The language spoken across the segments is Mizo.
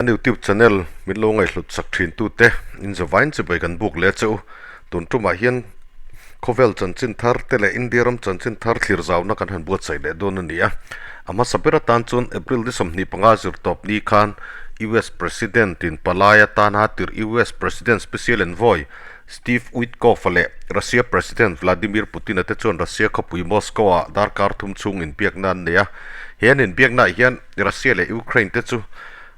Kan YouTube channel min lo ngaihhlut sak thin tute in zavain chibai kan buk leh che u. Tun tumah hian khawvel chanchin thar te leh India ram chanchin thar thlir zauna kan han buatsaih leh dawn a ni a. A hmasa ber atan chuan April ni 25 zirtawp ni khan US President in palai atana tirh US President Special Envoy Steve Witkoff-a leh Russia President Vladimir Putin-a te chuan Russia khawpui Moscow-ah darkar thum chhung inbiakna an nei a. He an inbiaknaah hian Russia leh Ukraine te chu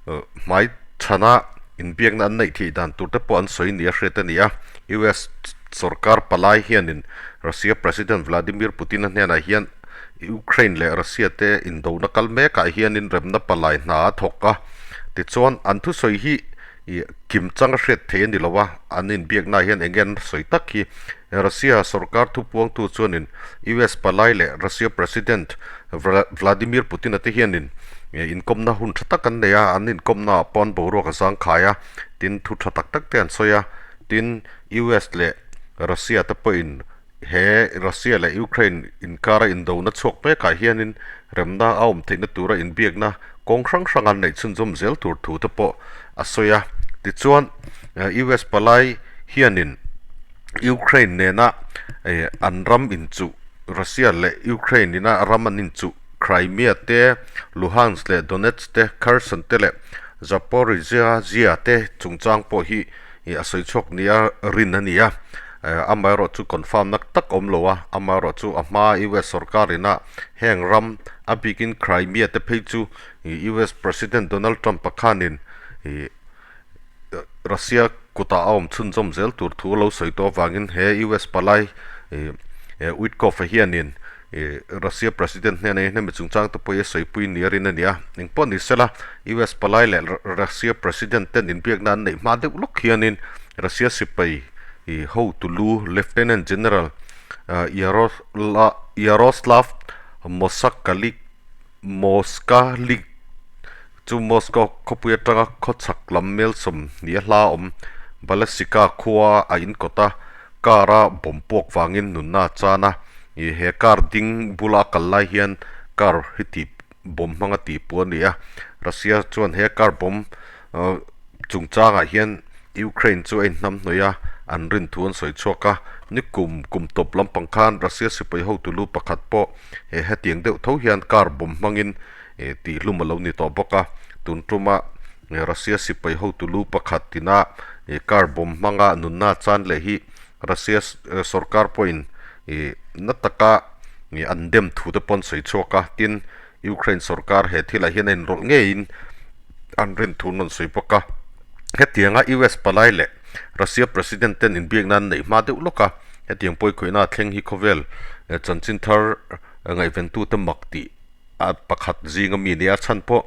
hmai chhana inbiakna an neih theih dan tur te pawh an sawi nia hriat a ni a. US sorkar palai hianin Russia President Vladimir Putin-a hnenah hian Ukraine leh Russia te indona kal mekah hianin remna palai hna a thawk a. Tichuan, an thusawi hi kim chang a hriat theih a ni lo a, an inbiaknaah hian eng nge an sawi tak hi? Russia sorkar thupuangtu chuanin US palai leh Russia President Vladimir Putin-a te hianin inkawmna hun tha tak an nei a, an inkawmnaah pawh an boruak a zangkhai a, tin thu tha tak tak te an sawi a, tin US leh Russia te pawhin he Russia leh Ukraine inkara indona chhuak mekah hianin remna a awm theihna tura inbiakna kawng hrang hrang an neih chhunzawm zel tur thu te pawh a sawi a. Tichuan US palai hianin Ukraine nena an ram inchuh Russia leh Ukraine ina ram an inchuh Crimea te, Luhansk leh Donetsk te, Kherson te leh Zaporizhzhia te chungchang pawh hi a sawi chhuak nia rin a ni a. Amaherawh chu confirm na tak awm lo a, amaherawh chu a hma US sorkar ina heng ram a bikin Crimea te phei chu US President Donald Trump-a khanin Russia kutah a awm chhunzawm zel tur thu a lo sawi tawh avangin he US palai Witkoff-a hianin Russia President hnenah hian hemi chungchang te pawh hi a sawipui ni a rin a ni a. Engpawh ni sela US palai leh Russia President ten inbiakna an neih hma deuh lawk hianin Russia sipai hotu lu Lieutenant General Yaroslav Mosakalik Moskalik Chu Moscow khawpui atanga khawchhak lam Melsawm hnih a hla awm Balashikha khua a inkawt a, car a bawm puak vangin nunna a chan a, ih he car ding bula a kal lai hian car hi tih bawm hmanga tih puh a ni a, Russia chuan he car bawm chungchangah hian Ukraine chu a inhnamhnawih a, an rin thu an sawi chhuak a, nikum kum tawp lampang khan Russia sipai hotu lu pakhat pawh he hetiang deuh tho hian car bawm hmangin tih hlum a lo ni tawh bawk a, tun tuma Russia sipai hotu lu pakhat tina car bomb hmanga nunna chan leh hi Russia sorkar pawhin na taka an dem thu te pawh an sawi chhuak a, tin Ukraine sorkar he thilah hian a inrawlh ngeiin an rin thu an rawn sawi bawk a. Hetianga US palai leh Russia President ten inbiakna an neih hma deuh lawk a, hetiang pawikhawihna thleng hi khawvel chanchin thar ngaihventute mak tih a pakhat zinga mi nia chhan pawh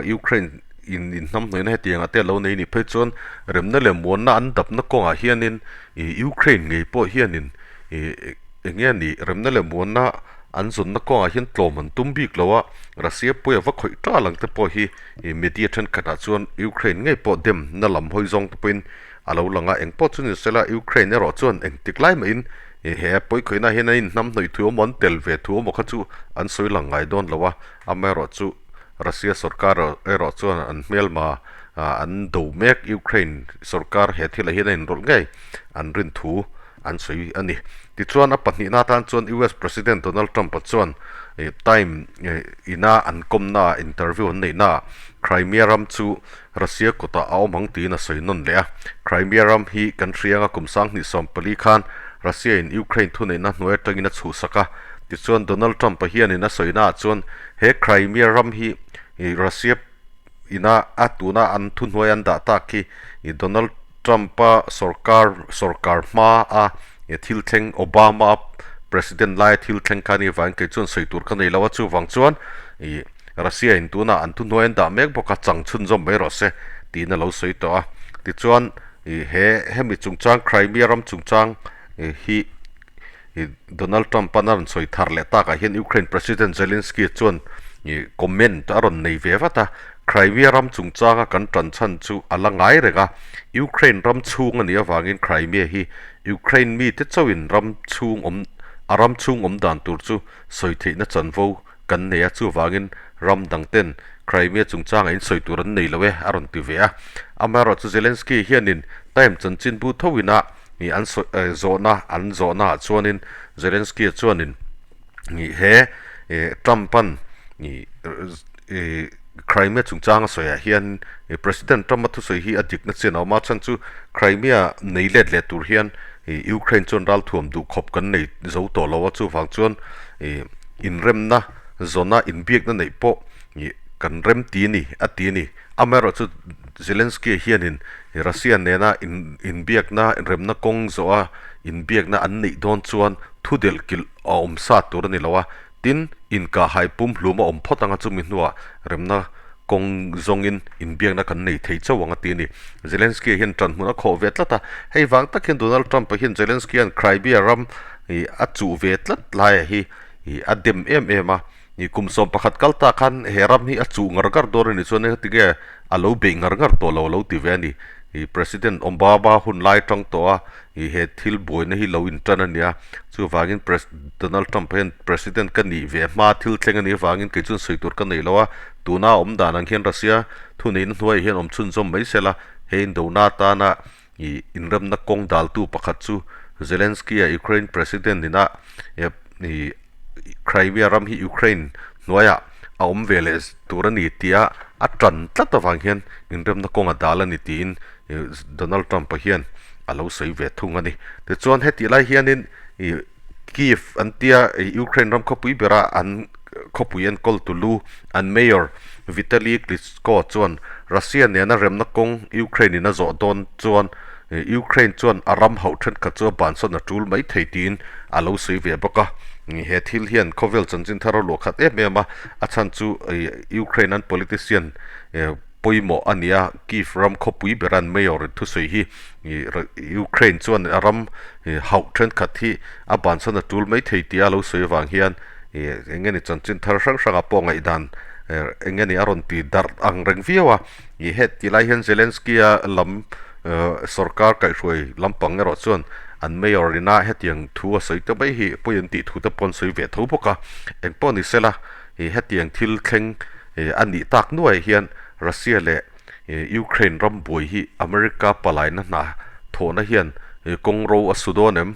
Ukraine in inhnamhnawihna hetiang ah te alo nei nih phei chuan remna leh muanna an dapna kawngah hianin ih Ukraine ngei pawh hianin ih eng nge ni remna leh muanna an zawnna kawngah hian tlawm an tum bik lo a, Russia pawia va khawih tal ang te pawh hi ih media thenkhatah chuan Ukraine ngei pawh dem na lam hawi zawng te pawhin a lo lang a, engpawh chu ni sela Ukraine erawh chuan engtik lai mahin he pawikhawihna hian an inhnamhnawih thu emaw an tel ve thu emaw kha chu an sawi lang ngai dawn lo a, amaherawhchu Russia sorkar erawh chuan an hmelma an do mek Ukraine sorkar he thilah hian a inrawlh ngei an rin thu an sawi a ni. Tichuan a pahnihna atan chuan US President Donald Trump-a chuan Time ina an kawmna interview an neihnaah Crimea ram chu Russia kutah a awm ang tiin a sawi nawn leh a. Crimea ram hi kan hria anga kum 2014 khan Russia in Ukraine thuneihna hnuai atangin a chhuhsak a. Tichuan Donald Trump-a hianin a sawinaah chuan he Crimea ram hi Russia ina a tuna an thuhnuai an dah tak hi Donald Trump-a sorkar sorkar hma a thil thleng Obama President laia thil thleng kha a nih avangin kei chuan sawi tur ka nei lo a, chuvang chuan ih Russia in tunah an thuhnuai an dah mek bawk a, chang chhunzawm mai rawh se tiin a lo sawi tawh a. Tichuan ih he hemi chungchang Crimea ram chungchang hi ih Donald Trump-a'n a rawn sawi thar leh takah hian Ukraine President Zelensky chuan ih comment a rawn nei ve vat a, Crimea ram chungchanga kan tan chhan chu a la ngai reng a, Ukraine ram chhung a nih avangin Crimea hi Ukraine mite chauhin ram chhung awm a ram chhung awm dan tur chu sawi theihna chanvo kan nei a, chuvangin ram dang ten Crimea chungchangah insawi tur an nei lo e, a rawn ti ve a. Amaherawhchu Zelensky hianin Time chanchinbu thoina an sawi zawhna an zawhnaah chuanin Zelensky-a chuanin he Trump-a'n Crimea chungchang a sawiah hian President Trump-a thusawi hi a dikna chian a awm a, chhan chu Crimea nei let leh tur hian Ukraine chuan ralthuam duh khawp kan nei zo tawh lo a, chuvang chuan inremna zawna inbiakna neih pawh kan rem ti a ni, a ti a ni. Amaherawhchu Zelensky hianin Russia nena inbiakna remna kawng zawha inbiakna an neih dawn chuan thu delh kilh a awm sa tur a ni lo a, tin, inkahhai pumhlum a awm phawt anga chumi hnuah remna kawng zawngin inbiakna kan nei thei chauh ang a ti a ni. Zelensky hian ṭanhmun a khawh ve tlat a, hei vang tak hian Donald Trump-a hian Zelensky-a'n Crimea ram a chuh ve tlat laiah hi a dem em em a. Ni kum 11 kal ta khan he ram hi a chuh ngar ngar dawn a nih chuan heti nge a lo beih ngar ngar tawh lo a lo ti ve a ni. Ih President Obama hun lai tang tawh a ih he thil buaina hi lo intan a nia. Chuvangin Pres Donald Trump hian President ka nih ve hma thil thleng a nih avangin kei chuan sawi tur ka nei lo a, tuna a awm dan ang hian Russia thuneihna hnuaiah hian awm chhunzawm mai se la, he indona atana ih inremna kawng daltu pakhat chu Zelensky-a Ukraine President ina ih Crimea ram hi Ukraine hnuaiah a awm ve leh tur a ni tia a tan tlat avang hian inremna kawng a dal a ni tiin Donald Trump-a hian a lo sawi ve thung a ni. Tichuan hetih lai hianin ih Kyiv an tia Ukraine ram khawpui bera an khawpui enkawl tulu an mayor Vitali Klitschko chuan Russia nena remna kawng Ukraine in a zawh dawn chuan Ukraine chuan a ram hauh thenkhat chu a bansawn a tul mai thei tiin a lo sawi ve bawk a. He thil hian khawvel chanchin thar a luah khat em em a, a chhan chu Ukraine an politician pawimawh a ni a, Kyiv ram khawpui bera an mayor in thusawi hi Ukraine chuan a ram hauh thenkhat hi a bansawn a tul mai thei tia a lo sawi avang hian eng nge ni chanchin thar hrang hrangah pawh ngaihdan eng nge ni a rawn ti darh ang reng viau a. Ih heti lai hian Zelensky-a lam sorkar kaihhruai lampang erawh chuan an mayor ina hetiang thu a sawi ta mai hi pawi an tih thu te pawh an sawi ve tho bawk a. Eng pawh ni sela hetiang thil thleng a nih tak nuai hian Russia leh Ukraine ram buai hi America palaina hna thawhna hian kawng ro a su dawn em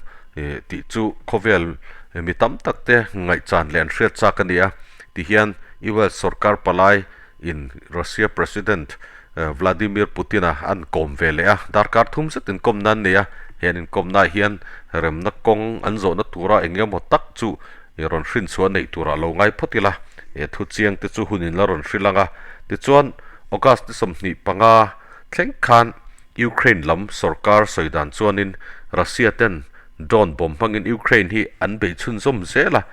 tih chu khawvel mi tam tak te ngaihchan leh an hriat chak a ni a. Tihian US sorkar palai in Russia President Vladimir Putin-a an kawm ve leh a, darkar thum zet inkawmna an nei a, he an inkawmnaah hian remna kawng an zawhna tura eng emaw tak chu rawn hrinchhuah neih turah lo ngai phawt ila, he thu chiang te chu hun in la rawn hrilh ang a. Tichuan, August ni 25 thleng khan Ukraine lam sorkar sawi dan chuanin Russia ten drone bomb hmangin Ukraine hi an bei chhunzawm zel a,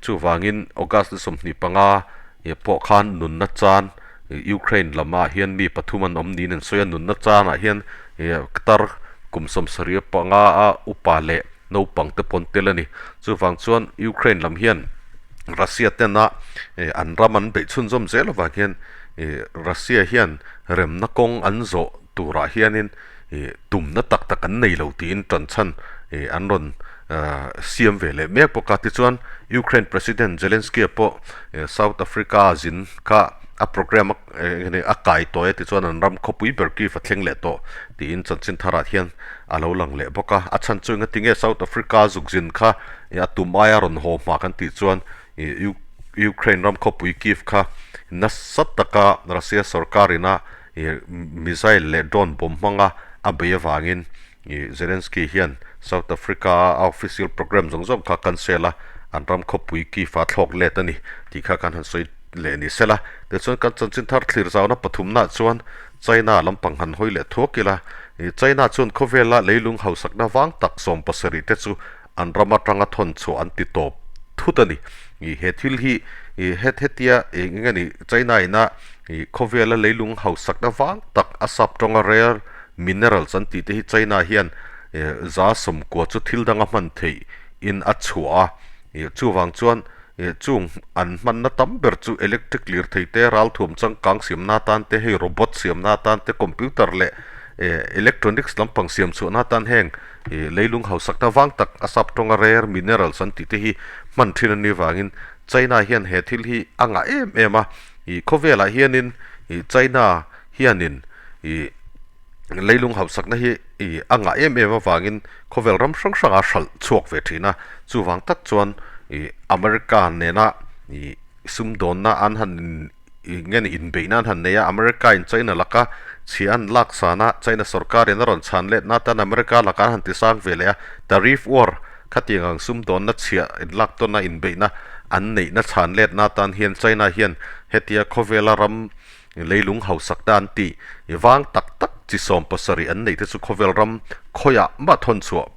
chuvangin August ni 25 pawh khan nunna chan Ukraine lamah hian mi pathum an awm niin an sawi a, nunna chanah hian tar kum 75 a upa leh naupang te pawn tel a ni. Chuvang chuan Ukraine lam hian Russia tena an ram an beih chhunzawm zel avang hian Russia hian remna kawng an zawh turah hianin tumna tak tak an nei lo tiin tanchhan an rawn siam ve leh mek bawk a. Tichuan Ukraine President Zelensky-a pawh South Africa zin kha a programme a kai tawh e tichuan an ram khawpui ber Kyiv a thleng leh tawh tiin chanchin tharah hian a lo lang leh bawk a. A chhan chu engatinge South Africa zukzin kha a tum aia rawn haw hma kan tih chuan Ukraine ram khawpui Kyiv kha nasa taka Russia sorkarina missile leh drone bomb hmanga a bei avangin Zelensky hian South Africa a official programme zawng zawng kha cancel a, an ram khawpui Kyiv a thlawk let a ni tih kha kan han sawi leh ni sela. Tichuan kan chanchin thar thlir zauna pathumnaah chuan China lampang han hawi leh thuak ila, China chuan khawvela leilung hausakna vang tak 70 te chu an ram atanga thawn chhuah an ti tawp thut a ni. He thil hi het hetia eng nge ni China ina khawvela leilung hausakna vang tak a sap tawnga rare minerals an tih te hi China hian 90% chu thil danga hman theih in a chhuah a, chuvang chuan Chung an hmanna tam ber chu electric lirthei te, ralthuam changkang siamna atan te, hei robot siamna atan te, computer leh electronics lampang siam chhuahna atan heng leilung hausakna vang tak a sap tawnga rare minerals an tih te hi hman thin a nih vangin China hian he thil hi a ngah em em a. Ih khawvelah hianin ih China hianin ih leilung hausakna hi ih a ngah em em avangin khawvel ram hrang hranga hralh chhuak ve thin a, chuvang tak chuan ih America nena ih sumdawnna an han ih nge ni inbeihna an han nei a, America in China laka chhia an lak san a, China sorkarin a rawn chhan letna atan America lakah an han ti sang ve leh a, tariff war khatiang ang sumdawnna chhia inlak tawn a inbeihna an neihna chhan letna atan hian China hian hetia khawvela ram leilung hausakna an tih vang tak tak chi 70 an neih te chu khawvel ram khawiah mah thawn chhuah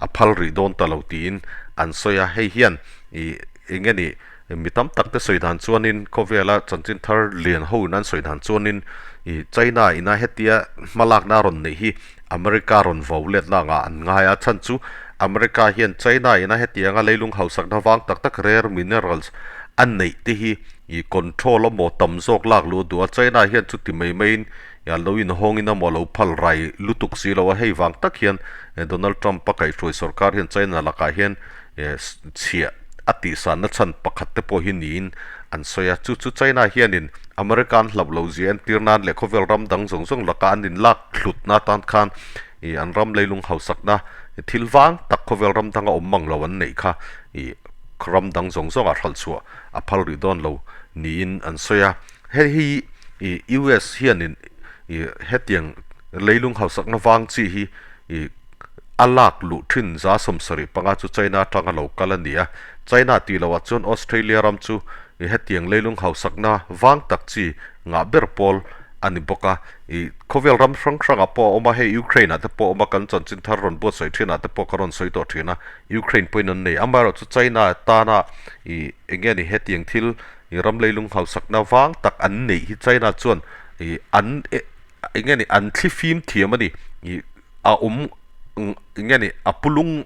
a phal rih dawn ta lo tiin an sawi a, hei hian ih eng nge ni mi tam tak te sawi dan chuanin khawvela chanchin thar lian ho in an sawi dan chuanin ih China ina hetia hmalakna a rawn neih hi America rawn vo letna angah an ngai a, chhan chu America hian China ina hetianga leilung hausakna vang tak tak rare minerals a neih te hi ih control emaw tam zawk lak luh a duh a, China hian chuti mai maiin a lo inhawngin emaw a lo phal rai lutuk si lo a, hei vang tak hian Donald Trump a kaihhruai sorkar hian China lakah hian chhiah a tihsanna chhan pakhat te pawh hi niin an sawi a, chu chu China hianin America an hlauh loh zia entir nan leh khawvel ram dang zawng zawng laka an inlak hlutna atan khan ih an ram leilung hausakna thil vang tak khawvel ram danga awm mang lo an neih kha ih ram dang zawng zawngah hralh chhuah a phal rih dawn lo niin an sawi a. Hei hi ih US hianin ih hetiang leilung hausakna vang chi hi ih a lak luh thin 75% chu China atanga lo kal a ni a. China tih loh ah chuan Australia ram chu ih hetiang leilung hausakna vang tak chi ngah ber pawl a ni bawk a. Ih khawvel ram hrang hrangah pawh a awm a, hei Ukraine ah te pawh a awm a, kan chanchin thar rawn buatsaih thinah te pawh ka rawn sawi tawh thin a, Ukraine pawhin an nei. Amaherawhchu China tana ih eng nge ni hetiang thil ih ram leilung hausakna vang tak an neih hi China chuan ih an eng nge ni an thli fim thiam a ni. Ih a awm eng nge ni a pulung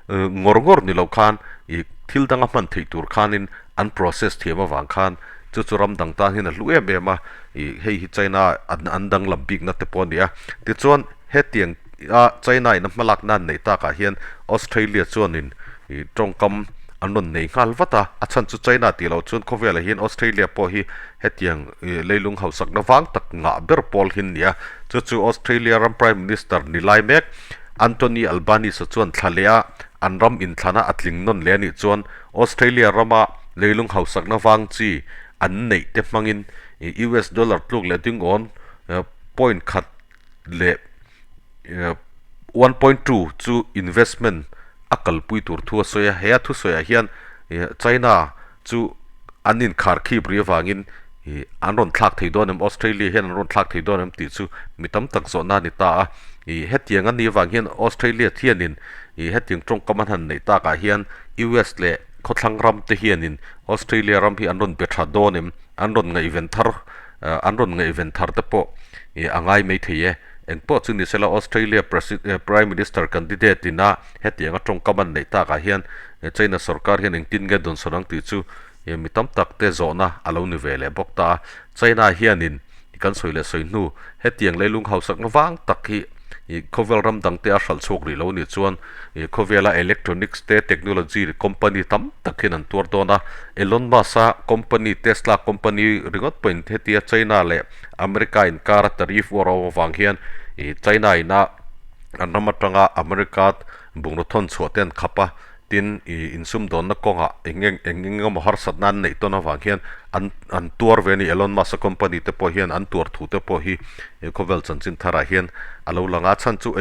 ngawr ngawr ni lo khan ih thil danga hman theih tur khanin an process thiam avang khan chu chu ram dang tan hian a hlu em em a. Ih hei hi China an an danglam bikna te pawh a ni a. Tichuan hetiang a China in a hmalakna an neih takah hian Australia chuanin ih tawngkam an rawn nei nghal vat a, a chhan chu China tih loh chuan khawvelah hian Australia pawh hi hetiang ih leilung hausakna vang tak ngah ber pawl hi an ni a, chu chu Australia ram Prime Minister ni lai mek Anthony Albanese chuan thla leh a an ram inthlana a tling nawn leh a nih chuan Australia rama leilung hausakna vang chi an neih te hmangin ih US dollar tluk leh dingawn point khat leh 1.2 chu investment a kalpui tur thu a sawi a, he a thusawiah hian China chu an inkhar khip ri avangin an rawn thlak thei dawn em, Australia hian an rawn thlak thei dawn em tih chu mi tam tak zawhna a ni ta a, hetiang a nih avang hian Australia thianin hetiang tawngkam an han neih takah hian US leh khawthlang ram te hianin Australia ram hi an rawn be tha dawn em, an rawn ngaihven thar an rawn ngaihven thar te pawh ih a ngai mai thei e. Engpawh chu ni sela Australia Prime Minister candidate ina hetianga tawngkam an neih takah hian China sorkar hian engtin nge dawn sawn ang tih chu mi tam tak te zawhna a lo ni ve leh bawk ta a. China hianin kan sawi leh sawi hnu hetiang leilung hausakna vang tak hi ih khawvel ram dang te a hralh chhuak rih lo nih chuan ih khawvela electronics te technology company tam tak hian an tuar dawn a. Elon Musk-a company Tesla company ringawt pawhin hetia China leh America inkara tariff war a awm avang hian ih China ina an ram atanga America bungraw thawn chhuah te an khap a, tin ih insumdawnna kawngah eng eng eng eng emaw harsatna an neih tawn avang hian an an tuar ve a ni. Elon Musk-a company te pawh hian an tuar thu te pawh hi khawvel chanchin tharah hian a lo lang a, a chhan chu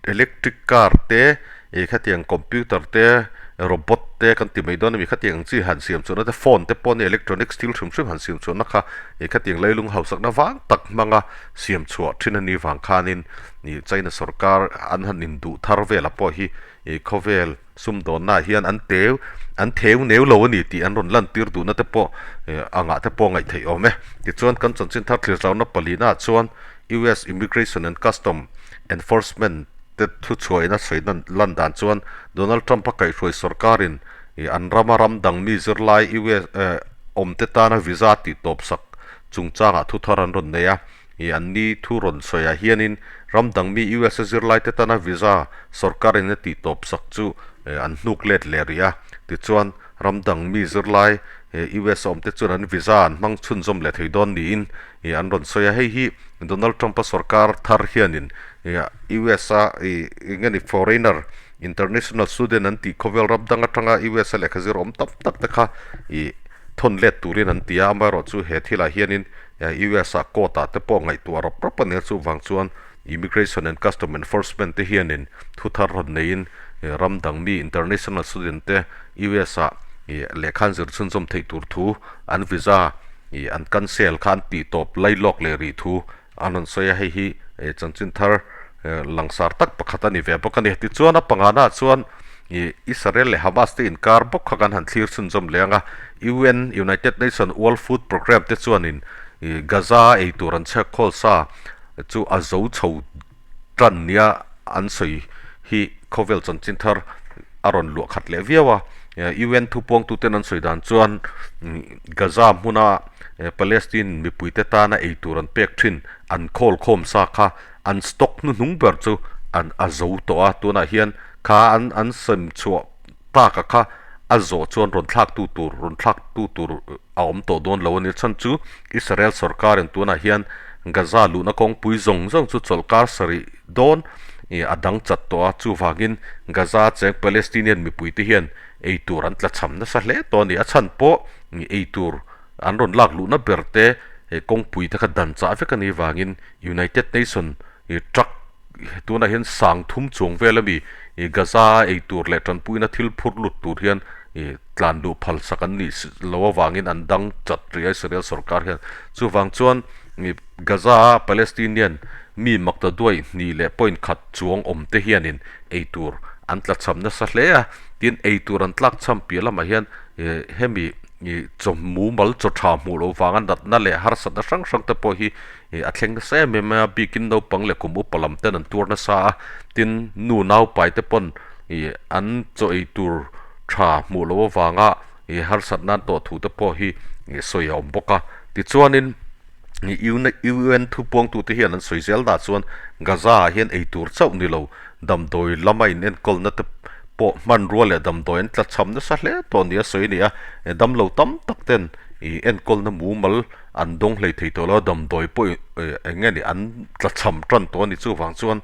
electric car te ih khatiang computer te robot te kan ti mai dawn a mi khatiang ang chi han siam chhuahna te phone te pawh nia electronics thil hrim hrim han siam chhuahna kha ih khatiang leilung hausakna vang tak hmanga siam chhuah thin a ni vang khanin ih China sorkar an han induh thar velah pawh hi ih khawvel sumdawnnaah hian an teu an theu neu lo a ni tih an rawn lantir duhna te pawh ih angah te pawh ngaih theih awm e. Tichuan kan chanchin thar thlir zauhna palinaah chuan US Immigration and Custom Enforcement te thuchhuahin a sawi lan dan chuan Donald Trump a kaihhruai sorkarin an rama ram dang mi zirlai US awm te tana visa tih tawpsak chungchangah thu thar an rawn nei a. An ni thu rawn sawiah hianin ram dang mi US a zirlai te tana visa sorkarin a tih tawpsak chu an hnuk let leh rih a. Tichuan ram dang mi zirlai US a awmte chuan an visa an hmang chhunzawm leh thei dawn niin an rawn sawi a. Hei hi Donald Trump-a sorkar thar hianin US a eng nge ni foreigner international student an tih khawvel ram dang atanga US a lehkha zir awm tam tak te kha thawn let turin an ti a. Amaherawhchu he thilah hianin US ah court ah te pawh ngaihtuah rawp rawp a nia chuvang chuan Immigration and Custom Enforcement te hianin thu thar rawn neiin ram dang mi international student te US ah lehkha an zir chhunzawm theih tur thu an visa an cancel kha an tih tawp lai lawk leh rih thu an rawn sawi a, hei hi chanchin thar langsar tak pakhat a ni ve bawk a ni. Tichuan a pangana ah chuan Israel leh Hamas te inkar bawk kha kan han thlir chhunzawm leh ang a, UN, United Nation World Food Programme te chuanin Gaza ei tur an chhek khawl sa chu a zo chho tan nia an sawi hi khawvel chanchin thar a rawn luah khat leh viau a. UN thupuangtuten an sawi dan chuan Gaza hmuna Palestine mipuite tana ei tur an pek thin an khawl khawm sa kha an stock hnuhnung ber chu an a zo tawh a, tunah hian kha an an sem chhuah taka kha a zawh chuan rawn thlaktu tur rawn thlaktu tur a awm tawh dawn lo a ni. Chhan chu Israel sorkarin tunah hian Gaza luhna kawngpui zawng zawng chu chawlhkar sarih dawn a dang chat tawh a, chuvangin Gaza cheng Palestinian mipuite hian ei tur an tlachham nasa hle tawh a ni. A chhan pawh ei tur an rawn lak luhna ber te kawngpui te kha dan chah vek a nih vangin United Nation truck tunah hian sang thum chuang vel ami Gaza a ei tur leh tanpuina thil phur lut tur hian tlan luh phal sak an nih lo avangin an dang chat rih a Israel sorkar hian. Chuvang chuan Gaza a Palestinian mi makta duai hnih leh point khat chuang awm te hianin ei tur an tlachham nasa hle a, tin ei tur an tlakchham piah lamah hian hemi chaw mumal chaw tha hmuh loh vanga natna leh harsatna hrang hrang te pawh hi a thleng nasa em em a, bikin naupang leh kum upa lam ten an tuar nasa a, tin nu naupai te pawn ih an chaw ei tur tha hmuh loh avanga ih harsatna an tawh thu te pawh hi ih sawi a awm bawk a, tichuanin ih UN thupuangtu te hian an sawi zel dah chuan Gaza ah hian ei tur chauh ni lo damdawi lama in enkawlna te pawh hmanrua leh damdawi an tlachham nasa hle tawh ni a sawi a ni a, damlo tam tak ten ih enkawlna mumal an dawng hlei thei tawh lo a, damdawi pawh eng nge ni an tlachham tan tawh a ni chuvang chuan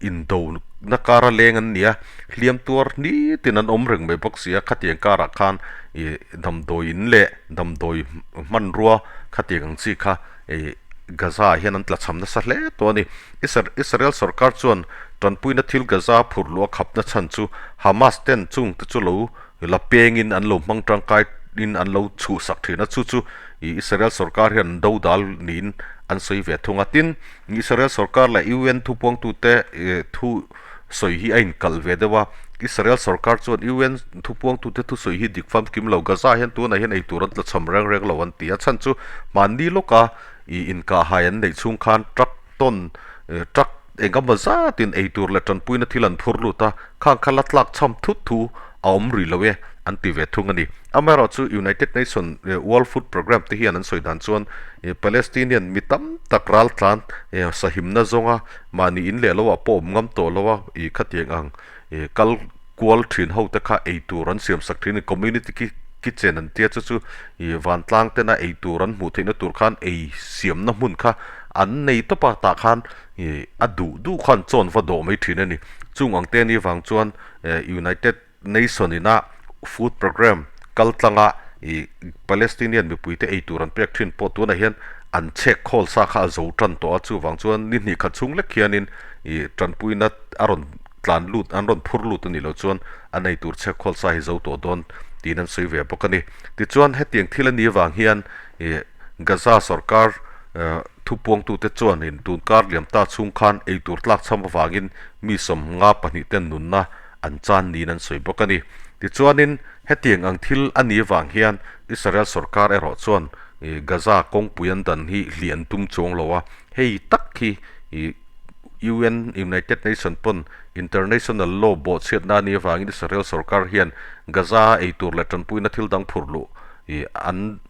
indo na kara leng an ni a, hliam tuar nitin an awm reng mai bawk si a, khatiang karah khan ih damdawi in leh damdawi hmanrua khatiang ang chi kha ih Gaza ah hian an tlachham nasa hle tawh a ni. Israel sorkar chuan tanpuina thil Gaza phurh luh a khapna chhan chu Hamas ten chung te chu lo la pengin an lo hmang tangkai in an lo chhuhsak thin a, chu chu ih Israel sorkar hian an do dal niin an sawi ve thung a. Tin, Israel sorkar leh UN thupuangtute thu sawi hi a inkalh ve deuh a, Israel sorkar chuan UN thupuangtute thusawi hi dik famkim lo, Gaza hian tunah hian eitur an tlachham reng reng lo an ti a, chhan chu mahni lawka ih inkahhai an neih chhung khan truck tawn truck Eng emaw zatin eitur leh tanpuina thil an phur lut a, khang kha la tlak chham thut thu a awm rih lo e, an ti ve thung a ni. Amaherawhchu United Nation World Food Programme te hian an sawi dan chuan Palestinian mi tam tak raltlan sahimna zawnga mahni in leh lo ah pawh awm ngam tawh lo a, ih khatiang ang kal kual thin ho te kha eitur an siam sak thin a ni. Community kitchen an tia chu chu ih vantlang tena eitur an hmuh theihna tur khan ei siamna hmun kha an nei tawp a, tah khan Ih a duh duh khan chawn va dawh mai thin a ni. Chung ang te ni vang chuan United Nation ina food programme kal tlanga ih Palestinian mipuite ei tur an pek thin pawh tunah hian an chhek khawl sa kha a zo tan tawh a, chuvang chuan ni hnih khat chhung lek hianin ih tanpuina a rawn tlan lut an rawn phur lut a nih loh chuan an ei tur chhek khawl sa hi zo tawh dawn tiin an sawi ve bawk a ni. Tichuan hetiang thil a nih avang hian ih Gaza sorkar Thupuangtute chuanin tunkar liam ta chhung khan eitur tlak chham avangin mi 52 ten nunna an chan niin an sawi bawk a ni. Tichuanin hetiang ang thil a ni avang hian Israel sorkar erawh chuan Gaza kawngpui an dan hi hlih an tum chuang lo a, hei tak hi UN, United Nation, pawn international law bawhchhiatna a nih avangin Israel sorkar hian Gaza a eitur leh tanpuina thil dang phurh luh an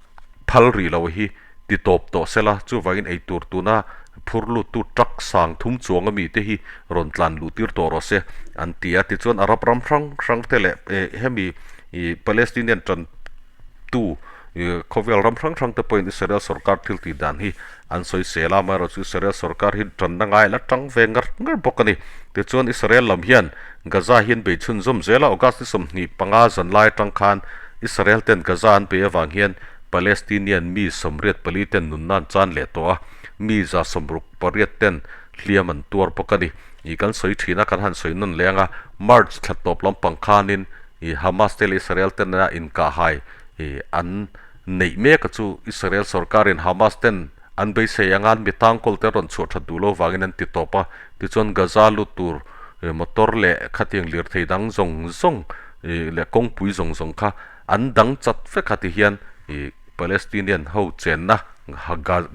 phal rih lo hi ti tawp tawh sela, chuvangin eitur tuna phur luttu truck sang thum chuang ami te hi rawn tlan luh tir tawh rawh se an ti a. Tichuan Arab ram hrang hrang te leh hemi Palestinian tan tu khawvel ram hrang hrang te pawhin Israel sorkar thil tih dan hi an sawisel a, amaherawhchu Israel sorkar hi tanna ngai la tang ve ngar ngar bawk a ni. Tichuan Israel lam hian Gaza hi an bei chhunzawm zel a, August ni 25 zan lai atang khan Israel ten Gaza an bei avang hian Palestinian mi 84 ten nunna an chan leh tawh a, mi 168 ten hliam an tuar bawk a ni. Ih kan sawi thin a, kan han sawi nawn leh ang a, March thla tawp lampang khanin ih Hamas te leh Israel ten a inkahhai ih an neih mek a chu Israel sorkarin Hamas ten an beisei anga an mi tangkawl te rawn chhuah that duh lo vangin an ti tawp a, tichuan Gaza lut tur motor leh khatiang lirthei dang zawng zawng ih leh kawngpui zawng zawng kha an dang chat vek a tihian ih Palestinian ho chenna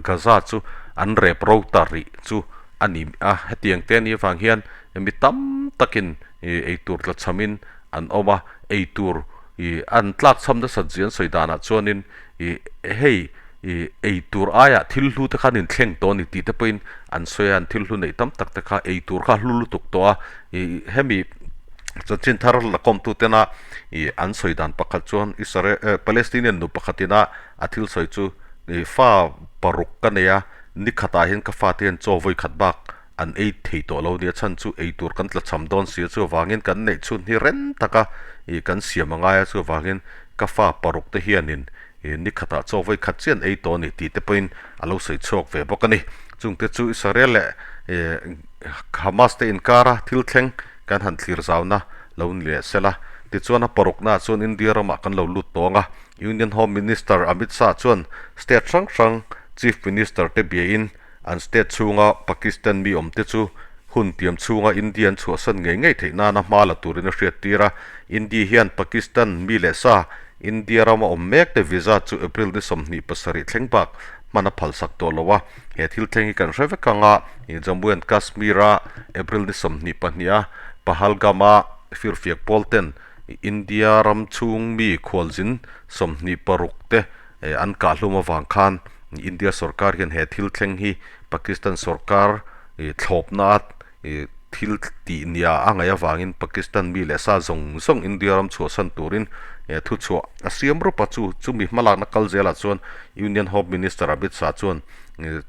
Gaza chu an rep ro ta rih chu a ni a, hetiang te anih avang hian mi tam takin ih eitur tla chhamin an awm a, eitur ih an tlak chham nasat zia an sawi danah chuanin ih hei ih eitur aiah thil hlu te kha an inthleng tawh a ni tih te pawhin an sawi a, an thil hlu neih tam tak te kha eitur kha a hlu lutuk tawh a, ih hemi chanchin thar la kawmtu tena ih an sawi dan pakhat chuan Israel eh Palestinian nu pakhatina a thil sawi chu ih fa paruk ka nei a, ni khatah hian ka fate hian chaw vawi khat bak an ei thei tawh lo nia chhan chu ei tur kan tla cham dawn si a chuvangin kan neih chhun hi rem taka ih kan siam a ngai a chuvangin ka fa paruk te hianin ih ni khatah chaw vawi khat chiah an ei tawh a ni tih te pawhin a lo sawi chhuak ve bawk a ni. Chungte chu Israel leh ih Hamas te inkara thil thleng kan han thlir zauna lo ni leh sela tichuan a paruknaah chuan India ramah kan lo lut tawng a, Union Home Minister Amit Shah chuan state hrang hrang Chief Minister te biain An state chhunga Pakistan mi awmte chu hun tiam chhunga India an chhuahsan ngei ngei theih nana hma la turin a hriattir a. India hian Pakistan mi leh sa India rama awm mek te visa chu April ni 27 thleng bak hman a phalsak tawh lo a. He thil thleng hi kan hre vek ang a, Jammu and Kashmir-a April ni 22 a Pahalgam-a firfiak pawl ten India ram chhung mi khualzin 26 te an kahhlum avang khan India sorkar hian he thil thleng hi Pakistan sorkar thlawpna thil tih nia a ngaih avangin Pakistan mi leh sa zawng zawng India ram chhuahsan turin thuchhuah a siam rup a, chu chumi hmalakna kal zelah chuan Union Home Minister Amit Shah chuan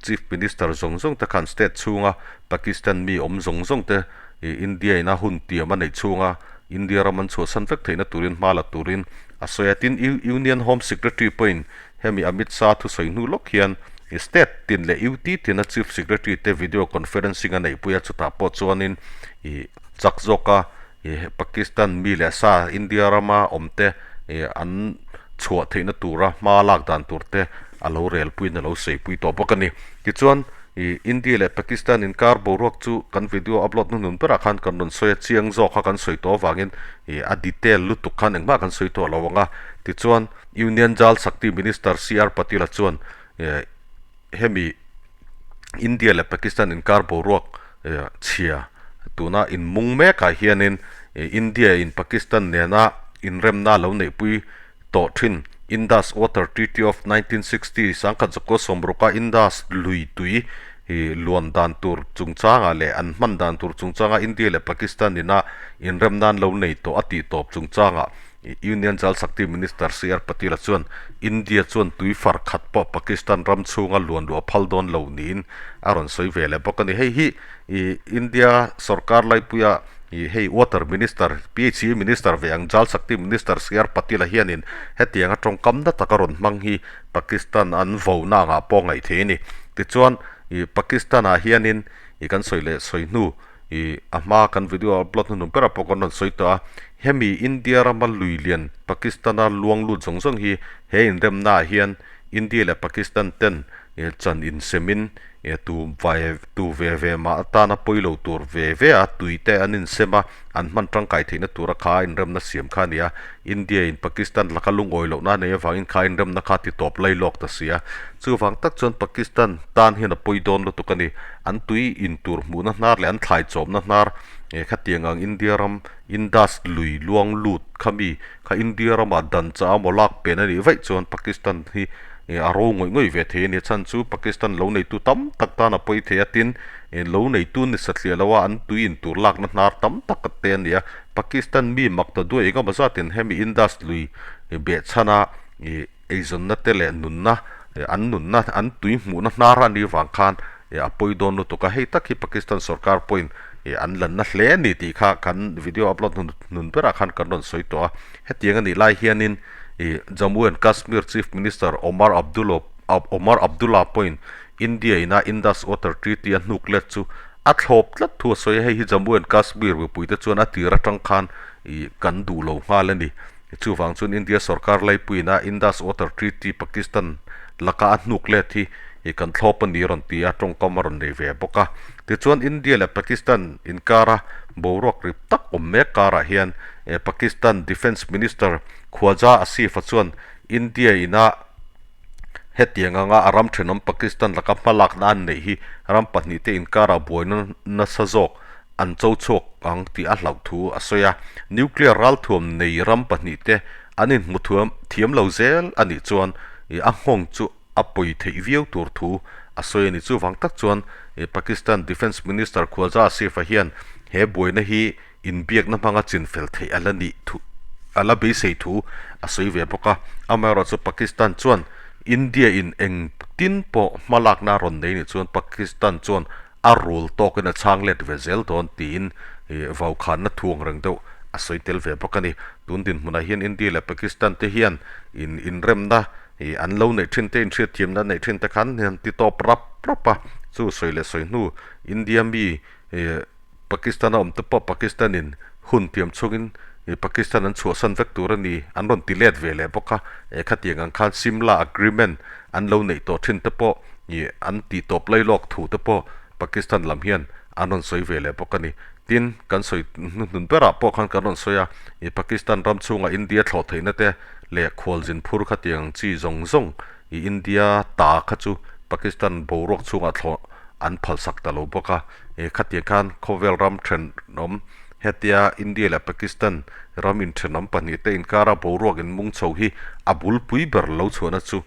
Chief Minister zawng zawng te khan state chhunga Pakistan mi awm zawng zawng te India ina hun tiam a neih chhunga India ram an chhuahsan vek theihna turin hma la turin a sawi a. Tin, Union Home Secretary pawhin hemi Amit Shah thusawi hnu lawk hian State tin leh UT tina Chief Secretary te video conferencing a neihpui a, chutah pawh chuanin ih chak zawka ih Pakistan mi leh sa India rama awm te ih an chhuah theihna tura hma lak dan tur te a lo relpuiin a lo saipui tawh bawk a ni. Tichuan, Ih, India leh Pakistan inkar boruak chu kan video upload hnuhnun berah khan kan rawn sawi a, chiang zawk kha kan sawi tawh avangin ih a detail lutuk khan engmah kan sawi tawh lo ang a. Tichuan, Union Jal Shakti Minister CR Patil-a chuan ih hemi India leh Pakistan inkar boruak ih chhia tuna inmung mekah hianin ih India in Pakistan nena inremna lo neihpui tawh thin. Indus Water Treaty of 1960, 1960-a Indus lui tui luan dan tur chungchangah leh an hman dan tur chungchanga India leh Pakistan ina inrem nan lo nei tawh a tih tawp chungchangah Union Jal Shakti Minister CR Patil-a chuan India chuan tui far khat pawh Pakistan ram chhunga luan luah phal dawn lo niin a rawn sawi ve leh bawk a ni. Hei hi India sorkar laipuia Ih hei Water Minister, PHE Minister ve ang Jal Shakti Minister CR Patil-a hianin hetianga tawngkam na taka rawn hmang hi Pakistan an vo na angah pawh ngaih thei a ni. Tichuan ih Pakistan-ah hianin ih kan sawi leh sawi hnu ih a hma kan video upload hnuhnung berah pawh kan rawn sawi tawh a, hemi India rama lui lian Pakistan-a luang lut zawng zawng hi he inremnaah hian India leh Pakistan ten chan insemin tu vai tu ve ve mah atana pawi lo tur ve ve a tui te an insem a, an hman tangkai theihna tura kha inremna siam kha a ni a, India in Pakistan laka lungawi lohna a nei avangin kha inremna kha ti tawp lai lawk ta si a, chuvang tak chuan Pakistan tan hian a pawi dawn lutuk a ni, an tui in tur hmuhna hnar leh an thlai chawmna hnar khatiang ang India ram Indus lui luang lut kha mi kha India ramah dan chah a maw lak pen a nih vaih chuan Pakistan hi a ro ngawih ngawih ve thei a ni. A chhan chu Pakistan lo neitu tam tak tan a pawi thei a, tin lo neitu ni satliah lo a an tui in tur lakna hnar tam tak te a ni a. Pakistan mi mak ta duai engemaw zatin hemi Indus lui behchhana ih. eizawnna te leh nunna an nunna an tui hmuhna hnar a nih vang khan a pawi dawn lutuk a, hei tak hi Pakistan sorkar pawhin an lanna hle a ni tih kha kan video upload hnun berah khan kan rawn sawi tawh a, hetiang a nih lai hianin Jammu and Kashmir Chief Minister Omar Abdullah Omar Abdullah pawhin India ina Indus Water Treaty a hnuk let chu a thlawp tlat thu a sawi a, hei hi Jammu and Kashmir mipuite chuan a tir atang khan kan duh lo nghal a ni. Chuvang chuan India sorkar laipuiina Indus Water Treaty Pakistan laka a hnuk let hi kan thlawp a ni rawn ti a, tawngkam a rawn nei ve bawk a. Tichuan India leh Pakistan inkara boruak rip tak awm mek karah hian Pakistan Defence Minister Khwaja Asif-a chuan India ina hetiang anga a ram thenawm Pakistan laka hmalakna an neih hi ram pahnihte inkara buaina nasa zawk an cho chhuak ang tih a hlauh thu a sawi a. Nuclear ralthuam nei ram pahnihte an inhmu thuam thiam lo zel a nih chuan a nghawng chu a pawi theih viau tur thu a sawi a ni. Chuvang tak chuan Pakistan Defence Minister Khwaja Asif-a hian he buaina hi inbiakna hmanga chinfel theih a la nih thu a la beisei thu a sawi ve bawk a. Amaherawhchu Pakistan chuan India in engtin pawh hmalakna a rawn nei nih chuan Pakistan chuan a rul tawkin a chhang let ve zel dawn tiin vaukhanna thuang reng deuh a sawi tel ve bawk a ni. Tun dinhmunah hian India leh Pakistan te hian in inremna an lo neih thin te, inhriatthiamna an neih thin te khan an ti tawp rap rap a, chu sawi leh sawi hnu India mi Pakistan a awm te pawh Pakistan in hun tiam chungin Pakistan an chhuahsan vek tur a ni an rawn ti let ve leh bawk a, khatiang ang khan Simla Agreement an lo neih tawh thin te pawh an tih tawp lai lawk thu te pawh Pakistan lam hian an rawn sawi ve leh bawk a ni. Tin, kan sawi hnuhnun berah pawh khan kan rawn sawi a, Pakistan ram chhunga India thlawh theihna te leh khualzin phur khatiang ang chi zawng zawng India ta kha chu Pakistan boruak chhungah thlawh an phalsak ta lo bawk a. Khatiang khan khawvel ram thenawm hetia India leh Pakistan ram inthenawm pahnihte inkara boruak inmung chho hi a bulpui ber lo chhuahna chu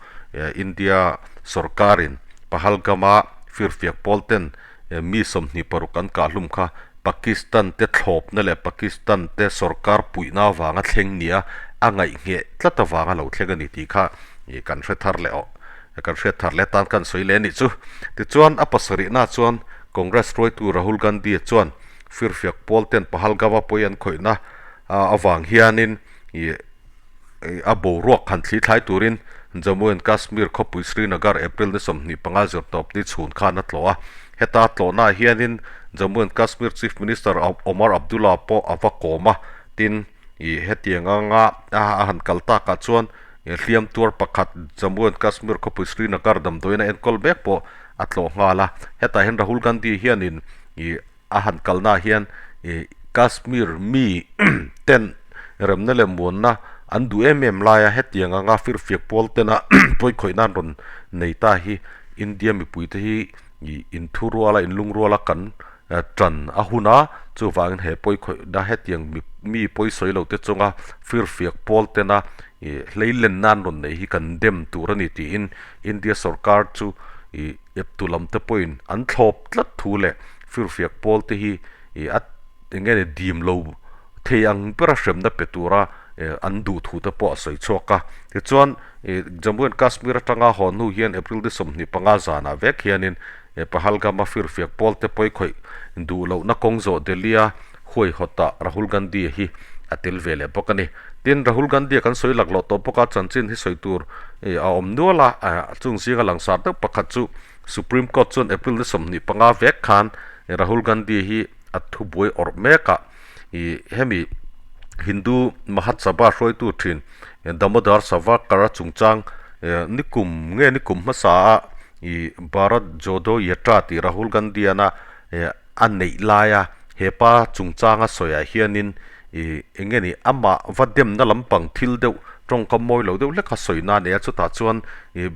India sorkarin Pahalgam-a firfiak pawl ten mi 26 an kah hlum kha Pakistan te thlawpna leh Pakistan te sorkar puihna avanga thleng nia a ngaihngheh tlat avanga lo thleng a ni tih kha kan hre thar leh awh. Kan hriat thar leh tan kan sawi leh a nih chu. Tichuan a pasarihna chuan Congress hruaitu Rahul Gandhi chuan firfiak pawl ten Pahalgam-a pawi an khawihna avang hianin a boruak han thli thlai turin Jammu and Kashmir khawpui Srinagar April ni 25 zirtawp ni chhun khan a tlawh a. Heta tlawhnaah hianin Jammu and Kashmir Chief Minister Omar Abdullah pawh a va kawm a, tin hetiang anga a han kal takah chuan hliam tuar pakhat Jammu and Kashmir khawpui Srinagar damdawiin a enkawl mek pawh a tlawh nghal a. Hetah hian Rahul Gandhi hianin a han kalnaah hian Kashmir mi ten remna leh muanna an duh em em laia hetiang anga firfiak pawl tena pawikhawih nan rawn nei ta hi India mipuite hi inthuruala inlungruala kan tan a hun a, chuvangin he pawikhawihna hetiang mi pawisawi lo te chunga firfiak pawl tena hleilen nan rawn nei hi kan dem tur a ni tiin India sorkar chu eptu lam te pawhin an thlawp tlat thu leh firfiak pawl te hi a eng nge ni dim lo thei ang bera hremna pe tura an duh thu te pawh a sawi chhuak a. Tichuan Jammu and Kashmir atanga haw hnu hian April ni 25 zanah vek hianin Pahalgam-a firfiak pawl te pawikhawih duh lohna kawng zawh Delhi-a huaihawtah Rahul Gandhi hi a tel ve leh bawk a ni. Tin, Rahul Gandhi-a kan sawi laklawh tawh bawk a, chanchin hi sawi tur a awm nual a, chung zinga langsar deuh pakhat chu Supreme Court chuan April ni 25 vek khan Rahul Gandhi hi a thubuai awrh mek a, hemi Hindu Mahasabha hruaitu thin Damodar Savarkar-a chungchang nikum nge nikum hmasa a Bharat Jodo Yatra tih Rahul Gandhi-ana a neih laia hepa chungchanga sawiah hianin ih eng nge ni amah va demna lampang thil deuh tawngkam mawi lo deuh hlek a sawi na a nei a chutah chuan ih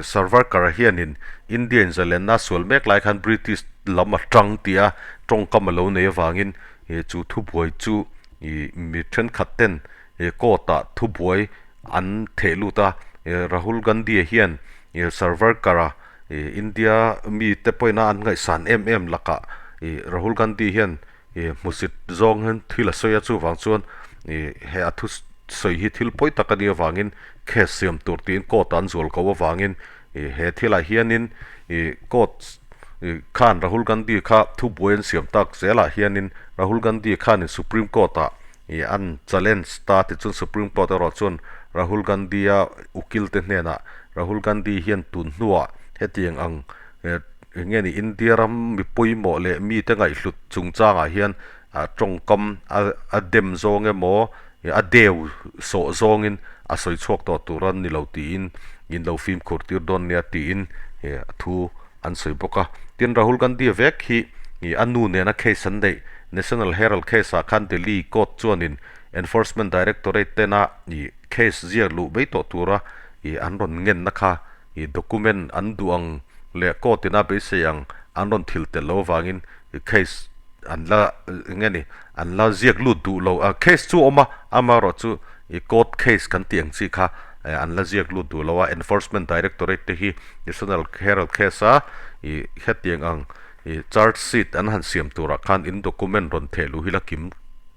Savarkar hianin India in zalenna a sual mek lai khan British lam a tang tia tawngkam a lo nei avangin ih chu thubuai chu ih mi thenkhat ten ih court ah thubuai an theh lut a ih Rahul Gandhi hian ih Savarkar a ih India mi te pawhin a an ngaihsan em em lakah ih Rahul Gandhi hian ih hmusit zawng hian thil a sawi a chuvang chuan ih he a thu sawi hi thil pawi tak a nih avangin. case siam tur tiin court ah an zual ko avangin ih he thilah hianin ih court ih khan Rahul Gandhi kha thubuai an siam tak zelah hianin Rahul Gandhi khanin Supreme Court ah ih an challenge ta tichuan Supreme Court erawh chuan Rahul Gandhi a ukil te hnenah Rahul Gandhi hian tun hnuah hetiang ang eh eng nge ni India ram mi pawimawh leh mite ngaihhlut chungchangah hian a tawngkam a a dem zawng emaw a deu sawh zawngin a sawi chhuak tawh tur a ni lo tiin in lo fimkhur tir dawn nia tiin ih thu an sawi bawk a. Tin, Rahul Gandhi vek hi ih a nu nena case an neih National Herald case ah khan Delhi court chuanin Enforcement Directorate tena ih case ziak luh mai tawh tura ih an rawn ngenna kha ih document an duh ang leh court ina beisei ang an rawn thil tel lo avangin ih case an la eng nge ni an la ziak lut duh lo a case chu a awm a amaherawh chu ih court case kan tih ang chi kha eh an la ziak lut duh lo a enforcement directorate te hi national herald case a ih hetiang ang ih charge sheet an han siam turah khan in document rawn theh luh hi la kim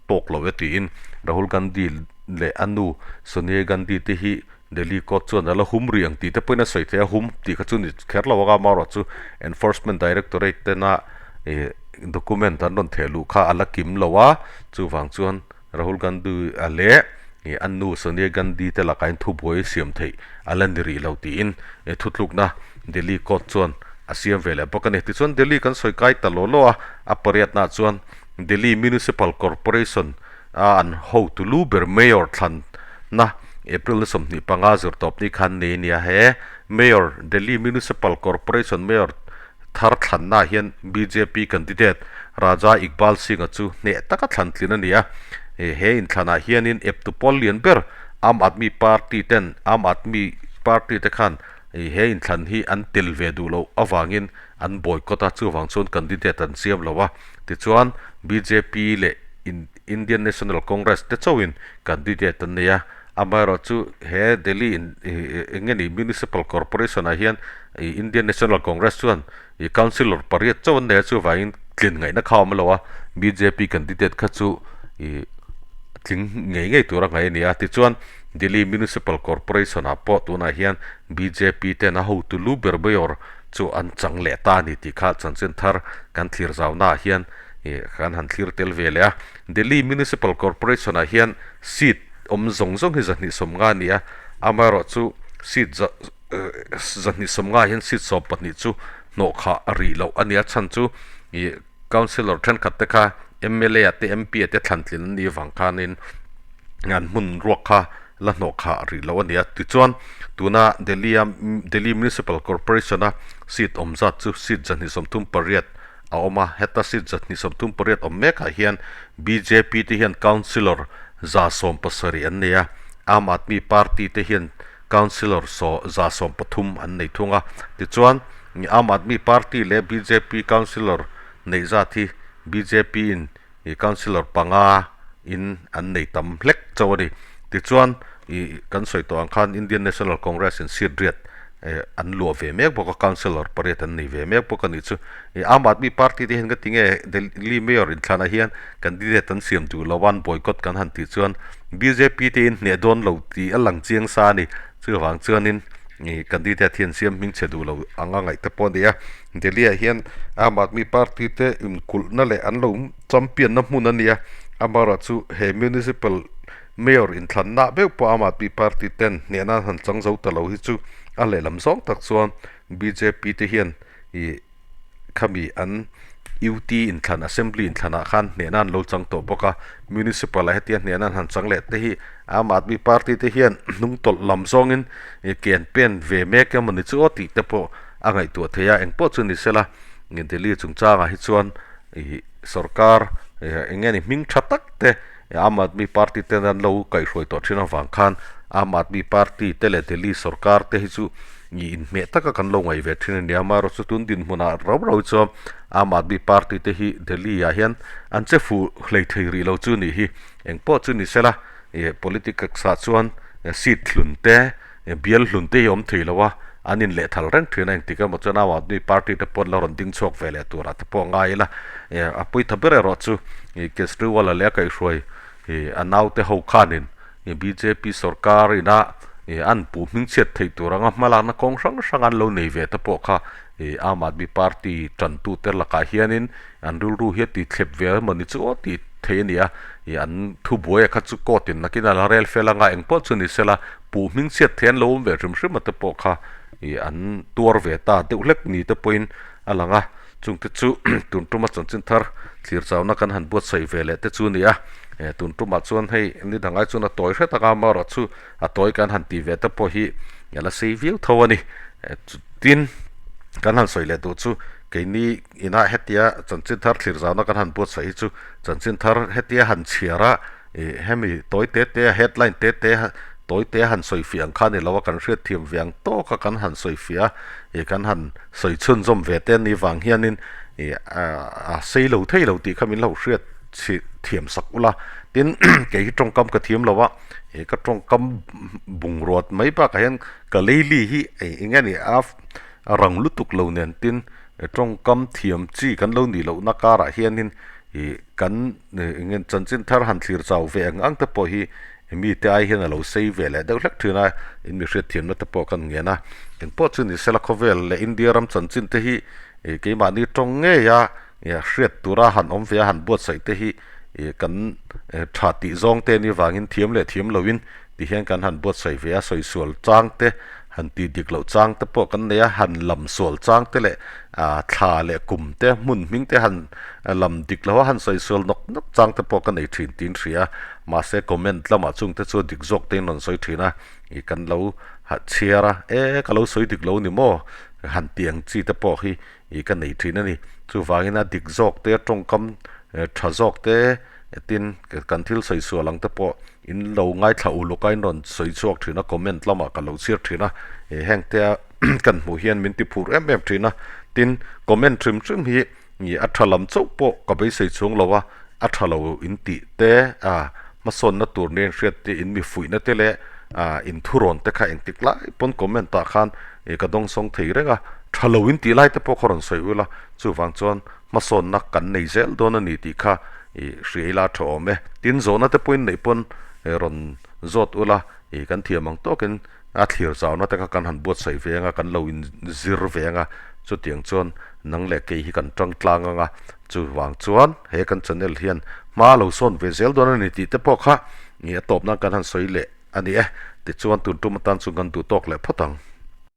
tawk lo e tiin Rahul Gandhi leh a nu Sonia Gandhi te hi Delhi court chuan a la hum rih ang tih te pawhin a sawi thei a, hum tih kha chu ni kher lo anga amaherawh chu Enforcement Directorate tena ih document an rawn theh luh kha a la kim lo a, chuvang chuan Rahul Gandhi a leh ih a nu Sonia Gandhi te lakah hian thubuai siam theih a la ni rih lo tiin thutlukna Delhi court chuan a siam ve leh bawk a ni. Tichuan Delhi kan sawi kai ta law law a, a pariatnaah chuan Delhi Municipal Corporation a an hotu lu ber Mayor thlanna April ni 25 zirtawp ni khan nei a nia. He Mayor, Delhi Municipal Corporation Mayor thar thlannaah hian bjp candidate Raja Iqbal Singh-a chu hneh taka thlan tlin a ni a. He inthlanah hianin eptu pawl lian ber Aam Aadmi Party ten Aam Aadmi Party te khan he inthlan hi an tel ve duh loh avangin an boycott a, chuvang chuan candidate an siam lo a. Tichuan bjp leh Indian National Congress te chauhin candidate an nei a, amaherawhchu he Delhi in eng nge ni Municipal Corporation ah hian Indian National Congress chuan councillor pariat chauh an nei a, chuvangin tlin ngaihna kha a awm lo a, bjp candidate kha chu tling ngei ngei tura ngaih a ni a. Tichuan Delhi Municipal Corporation ah pawh tunah hian bjp ten a hotu lu ber mayor chu an chang leh ta a ni tih kha chanchin thar kan thlir zaunaah hian ih kan han thlir tel ve leh a. Delhi Municipal Corporation ah hian seat awm zawng zawng hi 250 a ni a, amaherawh chu seat za 250 ah hian seat 12 chu hnawh khah a rih loh a ni a, chhan chu ih councillor thenkhat te kha mla ah te mp ah te thlan tlin an nih avang khanin an hmun ruak kha la hnawh khah rih loh a ni a. Tichuan tuna Delhi a Delhi Municipal Corporation a seat awm zat chu seat 238 a awm a, heta seat 238 awm mekah hian bjp te hian councillor 170 an nei a, Aam Aadmi Party te hian councillor saw 113 an nei thung a. Tichuan Aam Aadmi Party leh bjp councillor neih zat hi bjp in ih councillor panga in an nei tam hlek chauh a ni. Tichuan ih kan sawi tawh ang khan Indian National Congress in seat riat eh an luah ve mek bawk a, councillor pariat an nei ve mek bawk a nih chu. Ih Aam Aadmi Party te hian ka ti nge Delhi Mayor inthlanah hian candidate an siam duh lo a, an boycott kan han tih chuan bjp te in hneh dawn lo tih a lang chiang sa a ni. Chuvang chuanin ih candidate hian siam hming chhe duh lo anga ngaih te pawh a ni a. Delhi ah hian Aam Aadmi Party te inkulhna leh an lo champion na hmun a ni a, amaherawh chu he Municipal Mayor inthlanna beuh pawh Aam Aadmi Party ten hnehna an han chang zo ta lo hi chu a lehlam zawng tak chuan bjp te hian ih khami an UT inthlan Assembly inthlanah khan hnehna an lo chang tawh bawk a, Municipal ah hetia hnehna an han chang leh te hi Aam Aadmi Party te hian hnungtawlh lam zawngin ih ke an pen ve mek emaw ni chu aw tih te pawh a ngaihtuah thei a, engpawh chu ni sela Delhi chungchangah hi chuan ih sorkar eng nge ni hming tha tak te Aam Aadmi Party ten an lo kaihhruai tawh thin avang khan Aam Aadmi Party te leh Delhi sorkar te hi chu ih inhmeh taka kan lo ngaih ve thin a ni a, amaherawhchu tun dinhmunah rau rau hi chuan Aam Aadmi Party te hi Delhi ah hian an che fuh hlei thei rih lo chu nih hi, engpawh chu ni sela ih politics ah chuan seat hlun te Bial hlun te hi awm thei lo a, an in leh thal reng thin a, engtik emaw chuan Aam Aadmi Party te pawh an la rawn ding chhuak ve leh turah te pawh a ngai ila, a puitha ber erawh chu Kejriwal-a leh a kaihhruai a naute ho khanin bjp sorkar ina ih an puh hmingchhiat theih tur anga hmalakna kawng hrang hrang an lo nei ve te pawh kha ih Aam Aadmi Party tantute lakah hianin an rilru hi a ti thlep ve emaw ni chu aw tih thei a ni a, ih an thubuaia kha chu court in nakin a la rel fel anga engpawh chu ni sela puh hmingchhiat thei an lo awm ve hrim hrim a te pawh kha ih an tuar ve ta deuh hlek ni te pawhin a lang a, chungte chu tun tuma chanchin thar thlir chauna kan han buatsaih ve leh te chu a ni a, tun tumah chuan hei ni dang ai chuan a tawi hret anga amaherawhchu a tawi kan han tih ve te pawh hi a la sei viau tho a ni. Tin, kan han sawi leh duh chu keini inah hetia chanchin thar thlir zauna kan han buatsaih hi chu chanchin thar hetia han chhiar a ih hemi tawi te te a headline te te tawi te han sawi fiah ang kha a ni lo a, kan hriatthiam ve ang tawk a kan han sawi fiah a ih kan han sawi chhunzawm ve te a nih vang hianin ih a sei lo thei lo tih kha min lo hriat thiam sak ula. Tin, kei hi tawngkam ka thiam lo a. He ka tawngkam bungruat mai bakah hian ka leili hi eng nge ni a a rang lutuk lo nen tin tawngkam thiam chi kan lo nih lohna karah hianin ih kan eng nge chanchin thar han thlir chau ve ang ang te pawh hi mite ai hian a lo sei ve leh deuh hlek thin a, in mi hriatthiamna te pawh kan ngen a, engpawh chu ni sela khawvel leh India ram chanchin te hi ih keimahni tawng ngei a hriat tura han awm ve a han buatsaih te hi. Ih kan tha tih zawng te ni vangin thiam leh thiam loin ti hian kan han buatsaih ve a, sawi sual chang te, han tih dik loh chang te pawh kan nei a, han lam sual chang te leh ah thla leh kum te hmun hming te han lam dik lo a, han sawi sual nawk nawk chang te pawh ka nei thin tiin hria a, mahse comment lamah chung te chu dik zawk te in rawn sawi thin a, ih kan lo chhiar a, e ka lo sawi dik lo ni maw han tih ang chi te pawh hi ih ka nei thin a ni. Chuvangin a dik zawk te, tawngkam tha zawk te tin kan thil sawi sual ang te pawh in lo ngaithla uluk a, in rawn sawi chhuak thin a, comment lamah ka lo chhiar thin a, ih heng te a kan hmuh hian min ti phur em em thin a. Tin, comment hrim hrim hi ih a tha lam chauh pawh ka beisei chhung lo a, a tha lo in tih te ah hmasawnna tur nen hriat te in mi fuihna te leh ah inthurawn te kha engtik lai pawn comment ah khan Ih ka dawngsawng thei reng a, tha lo in tih lai te pawh kha rawn sawi ula, chuvang chuan hmasawnna kan nei zel dawn a ni tih kha ih hria ila tha awm e. Tin zawhna te pawhin neih pawn rawn zawt ula, ih kan thiam ang tawkin a thlir zauna te kha kan han buatsaih ve anga, kan lo in zir ve anga, chutiang chuan nang leh kei hi kan tang tlang anga, chuvang chuan he kan channel hian hma lo sawn ve zel dawn a ni tih te pawh kha ih a tawp nan kan han sawi leh a ni e. Tichuan tun tum atan chuan kan duh tawk leh phawt ang.